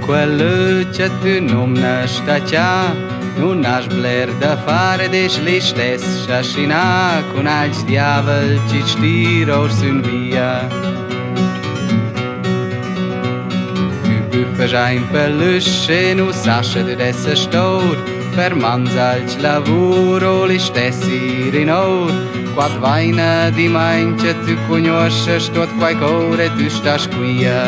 quel che tü nomnas da cha nun hast bler da far ed es listess schaschinà cun alch diavel chi't stira our sün via. Tü büffas aint per l'üsch e nu sast scha dad esser stour per mans alch lavur o listess ir in our. Qua vaina dimain cha tü cugnuoschast tuot quai cour e tü stast quia.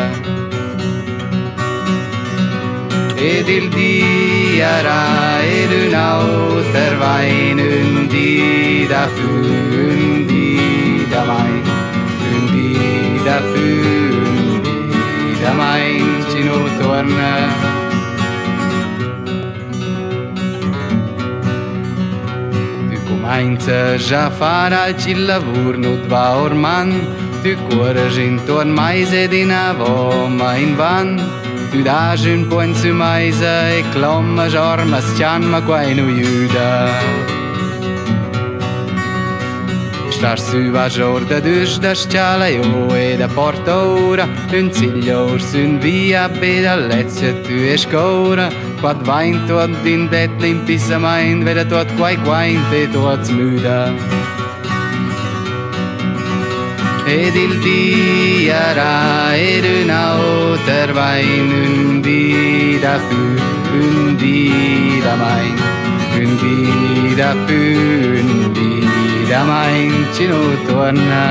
Ed il di ara ed ün auter vain ün di da pü, ün di da main, ün di da pü, ün di da main chi nu tuorna. Tü cumainzas a far alch il lavur nu't va orman, tü cuorras intuorn mais ed inavo, ma invan. Tü das ün pugn sü maisa e clomas ormas chan, ma quai nu güda. Star sü vas our da düsch da s-chala jo e da porta oura ün zigl our sün via be da lezia tü esch coura. Qua dvain tuot dindet l'impissamaint, veda tuot quai quaint e tuot smüda. Ed il di ara ed ün auter vain ün di da pü, ün di da main, ün di da pü, ün di da main chi nu tuorna.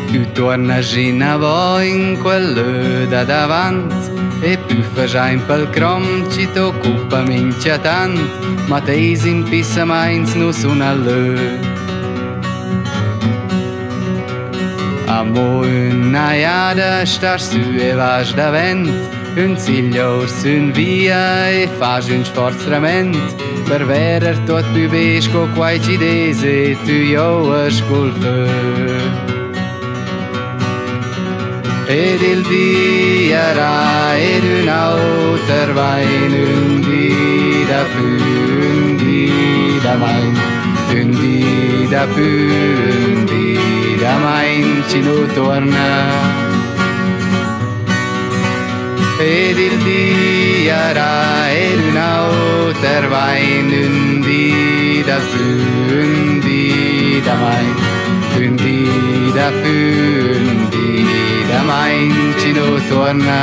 Tü tuornas inavo in quel lö da davant e püffas aint pel crom chi t'occupa minchatant, ma teis impissamaints nu sun al lö. Amo üna jada stas sü e vas davent, ün siglior sün via e fas ün sforz trement per verer tuot plü be sco quai chi dess e tü jouas cul fö. Ed il di era ed ün auter vain ün di da pü, ün di da main, ün di da pü, ün di da main chi nu tuorna. Ed il di era ed ün auter vain ün di da pü, ün di da main, ün di da pü, ün di da main chi nu tuorna.